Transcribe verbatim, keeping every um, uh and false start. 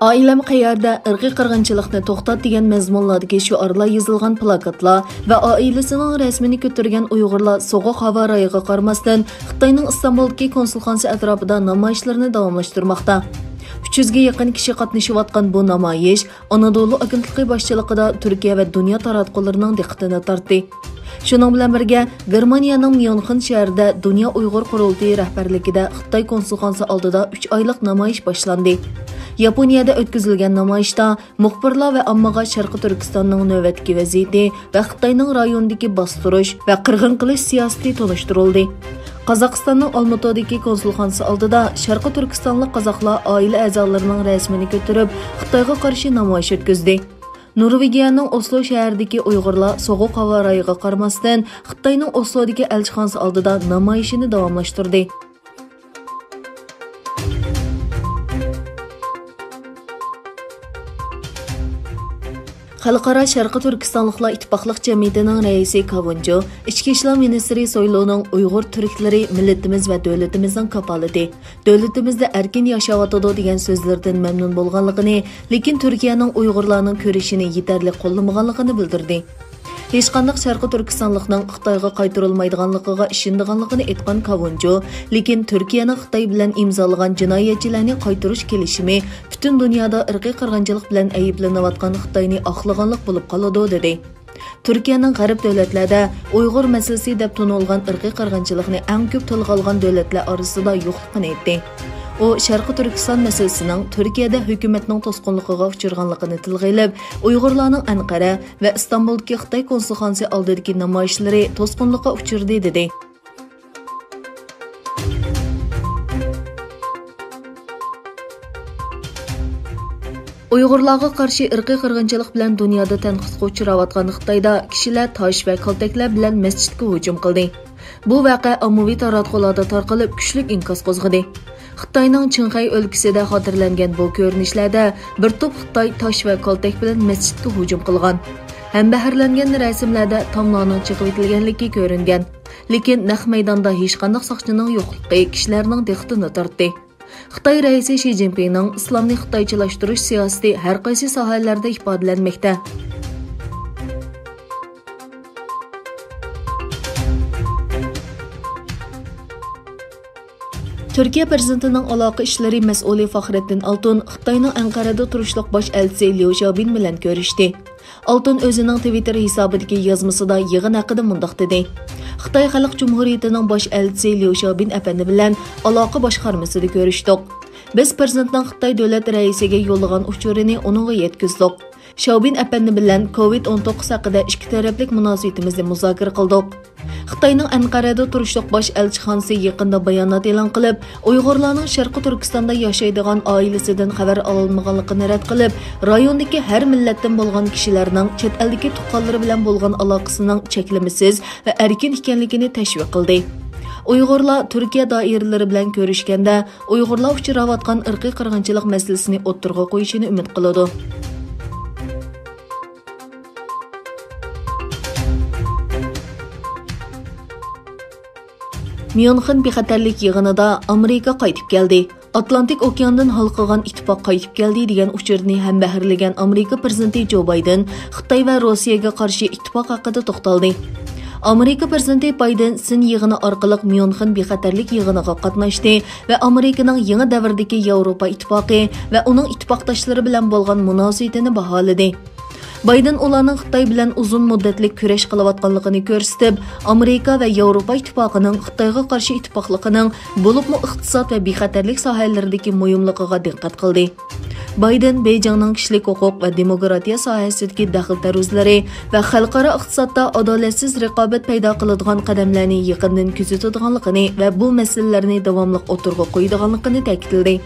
«ئائىلەم قەيەردە؟ ئىرقىي قىرغىنچىلىقنى توختات» دېگەن مەزمۇنلاردىكى شوئارلار يېزىلغان پلاكاتلار ۋە ئائىلىسىنىڭ رەسىمىنى كۆتۈرگەن ئۇيغۇرلار سوغۇق ھاۋا رايىغا قارىماستىن، خىتاينىڭ ئىستانبۇلدىكى كونسۇلخانىسى ئەتراپىدا نامايىشلىرىنى داۋاملاشتۇرماقتا. ئۈچ يۈزگە يېقىن كىشى قاتنىشىۋاتقان بۇ نامايىش ئانادولۇ ئاگېنتلىقى باشچىلىقىدا تۈركىيە ۋە دۇنيا تاراتقۇلىرىنىڭ دىققىتىنى تارتتى. شۇنىڭ بىلەن بىرگە، گېرمانىيەنىڭ ميۇنخېن شەھىرىدە دۇنيا ئۇيغۇر قۇرۇلتىيى رەھبەرلىكىدە خىتاي كونسۇلخانىسى ئالدىدا ئۈچ ئايلىق نامايىش باشلاندى. ياپونىيەدە ئۆتكۈزۈلگەن نامايىشتا مۇخبىرلار ۋە ئاممىغا شەرقىي تۈركىستاننىڭ نۆۋەتتىكى ۋەزىيىتى ۋە خىتاينىڭ رايوندىكى باستۇرۇش ۋە قىرغىن قىلىش سىياسىتى تونۇشتۇرۇلدى. قازاقىستاننىڭ ئالمۇتادىكى كونسۇلخانىسى ئالدىدا شەرقىي تۈركىستانلىق قازاقلار ئائىلە ئەزالىرىنىڭ رەسىمىنى كۆتۈرۈپ، خىتايغا قارشى نامايىش ئۆتكۈزدى. نورۋېگىيەنىڭ ئوسلو شەھىرىدىكى ئۇيغۇرلار سوغۇق ھاۋا رايىغا قارىماستىن، خىتاينىڭ ئوسلودىكى ئەلچىخانىسى ئالدىدا نامايىشىنى داۋاملاشتۇردى. خەلقئارا شەرقىي تۈركىستانلىقلار ئىتتىپاقلىق جەمئىيىتىنىڭ رەئىسى كاۋۇنجو، ئىچكى ئىشلار مىنىستىرى سويلۇنىڭ ئۇيغۇر تۈركلىرى مىللىتىمىز ۋە دۆلىتىمىزنىڭ كاپالىتى، دۆلىتىمىزدە ئەركىن ياشاۋاتىدۇ دېگەن سۆزلىرىدىن مەمنۇن بولغانلىقىنى، لېكىن تۈركىيەنىڭ ئۇيغۇرلارنىڭ كۈرىشىنى يېتەرلىك قوللىمىغانلىقىنى بىلدۈردى. ھېچقانداق شەرقىي تۈركىستانلىقنىڭ خىتايغا قايتۇرۇلمايدىغانلىقىغا ئىشىنىدىغانلىقىنى ئېيتقان كاۋۇنجو، لېكىن تۈركىيەنىڭ خىتاي بىلەن ئىمزالىغان جىنايەتچىلەرنى قايتۇرۇش كېلىشىمى پۈتۈن دۇنيادا ئىرقىي قىرغىنچىلىق بىلەن ئەيىبلىنىۋاتقان خىتاينى ئاقلىغانلىق بولۇپ قالىدۇ، دېدى. تۈركىيەنىڭ غەرب دۆلەتلەردە ئۇيغۇر مەسىلىسى دەپ تونۇلغان ئىرقىي قىرغىنچىلىقنى ئەڭ كۆپ تىلغا ئالغان دۆلەتلەر ئارىسىدا يوقلۇقىنى ئېيتتى. ئۇ شەرقىي تۈركىستان مەسىلىسىنىڭ تۈركىيەدە ھۆكۈمەتنىڭ توسقۇنلۇقىغا ئۇچرىغانلىقىنى تىلغا ئېلىپ، ئۇيغۇرلارنىڭ ئەنقەرە ۋە ئىستانبۇلدىكى خىتاي كونسۇلخانىسى ئالدىدىكى نامايىشلىرى توسقۇنلۇققا ئۇچرىدى، دېدى. ئۇيغۇرلارغا قارشى ئىرقىي قىرغىنچىلىق بىلەن دۇنيادا تەنقىدكە ئۇچراۋاتقان خىتايدا كىشىلەر تاش ۋە كالتەكلەر بىلەن مەسچىتكە ھۇجۇم قىلدى. بۇ ۋەقە ئاممىۋى تاراتقۇلاردا تارقىلىپ، كۈچلۈك ئىنكاس قوزغىدى. خىتاينىڭ چىڭخەي ئۆلكىسىدە خاتىرىلەنگەن بۇ كۆرۈنۈشلەردە بىر توپ خىتاي تاش ۋە كالتەك بىلەن مەسچىتكە ھۇجۇم قىلغان. ھەمبەھىرلەنگەن رەسىملەردە تاملارنىڭ چېقىۋېتىلگەنلىكى كۆرۈنگەن. لېكىن نەق مەيداندا ھېچقانداق ساقچىنىڭ يوقلۇقى كىشىلەرنىڭ دىققىتىنى تارتتى. خىتاي رەئىسى شى جىنپىڭنىڭ ئىسلامنى خىتايچىلاشتۇرۇش سىياسىتى ھەر قايسى ساھەلەردە ئىپادىلەنمەكتە. تۈركىيە پىرېزىدېنتىنىڭ ئالاقە ئىشلىرى مەسئۇلى فاخرەتتىن ئالتۇن خىتاينىڭ ئەنقەرەدە تۇرۇشلۇق باش ئەلچىسى ليۇ شياۋبىن بىلەن كۆرۈشتى. ئالتۇن ئۆزىنىڭ تىۋىتتېر ھېسابىدىكى يازمىسىدا يىغىن ھەققىدە مۇنداق دېدى: «خىتاي خەلق جۇمھۇرىيىتىنىڭ باش ئەلچىسى ليۇ شياۋبىن ئەپەندى بىلەن ئالاقە باشقارمىسىدا كۆرۈشتۇق. بىز پىرېزىدېنتنىڭ خىتاي دۆلەت رەئىسىگە يوللىغان ئۇچۇرىنى ئۇنىڭغا يەتكۈزدۇق. شياۋبىن ئەپەندى بىلەن كوۋىد ئون توققۇز ھەققىدە ئىككى تەرەپلىك مۇناسىۋىتىمىزنى مۇزاكىرە قىلدۇق.» خىتاينىڭ ئەنقەرەدە تۇرۇشلۇق باش ئەلچىخانىسى يېقىندا بايانات ئېلان قىلىپ، ئۇيغۇرلارنىڭ شەرقىي تۈركىستاندا ياشايدىغان ئائىلىسىدىن خەۋەر ئالالمىغانلىقىنى رەت قىلىپ، رايوندىكى ھەر مىللەتتىن بولغان كىشىلەرنىڭ چەت ئەلدىكى تۇغقانلىرى بىلەن بولغان ئالاقىسىنىڭ چەكلىمىسىز ۋە ئەركىن ئىكەنلىكىنى تەشۋىق قىلدى. ئۇيغۇرلار تۈركىيە دائىرىلىرى بىلەن كۆرۈشكەندە، ئۇيغۇرلار ئۇچراۋاتقان ئىرقىي قىرغىنچىلىق مەسىلىسىنى ئوتتۇرىغا قويۇشىنى ئۈمىد قىلىدۇ. ميۇنخېن بىخەتەرلىك يىغىنىدا ئامېرىكا قايتىپ كەلدى. ئاتلانتىك ئوكياندىن ھالقىغان ئىتتىپاق قايتىپ كەلدى دېگەن ئۇچۇرنى ھەمبەھىرلىگەن ئامېرىكا پىرېزىدېنتى جو بايدېن خىتاي ۋە روسىيەگە قارشى ئىتتىپاق ھەققىدە توختالدى. ئامېرىكا پىرېزىدېنتى بايدېن سىن يىغىنى ئارقىلىق ميۇنخېن بىخەتەرلىك يىغىنىغا قاتناشتى ۋە ئامېرىكىنىڭ يېڭى دەۋردىكى ياۋروپا ئىتتىپاقى ۋە ئۇنىڭ ئىتتىپاقداشلىرى بىلەن بولغان مۇناسىۋىتىنى باھالىدى. بايدېن ئۇلارنىڭ خىتاي بىلەن ئۇزۇن مۇددەتلىك كۈرەش قىلىۋاتقانلىقىنى كۆرسىتىپ، ئامېرىكا ۋە ياۋروپا ئىتتىپاقىنىڭ خىتايغا قارشى ئىتتىپاقلىقىنىڭ، بولۇپمۇ ئىقتىساد ۋە بىخەتەرلىك ساھەلىرىدىكى مۇھىملىقىغا دىققەت قىلدى. بايدېن بېيجىڭنىڭ كىشىلىك ھوقۇق ۋە دېموكراتىيە ساھەسىدىكى دەخلى تەرۇزلىرى ۋە خەلقئارا ئىقتىسادتا ئادالەتسىز رىقابەت پەيدا قىلىدىغان قەدەملەرنى يېقىندىن كۆزىتىدىغانلىقىنى ۋە بۇ مەسىلىلەرنى داۋاملىق ئوتتۇرىغا قويىدىغانلىقىنى تەكىتلىدى.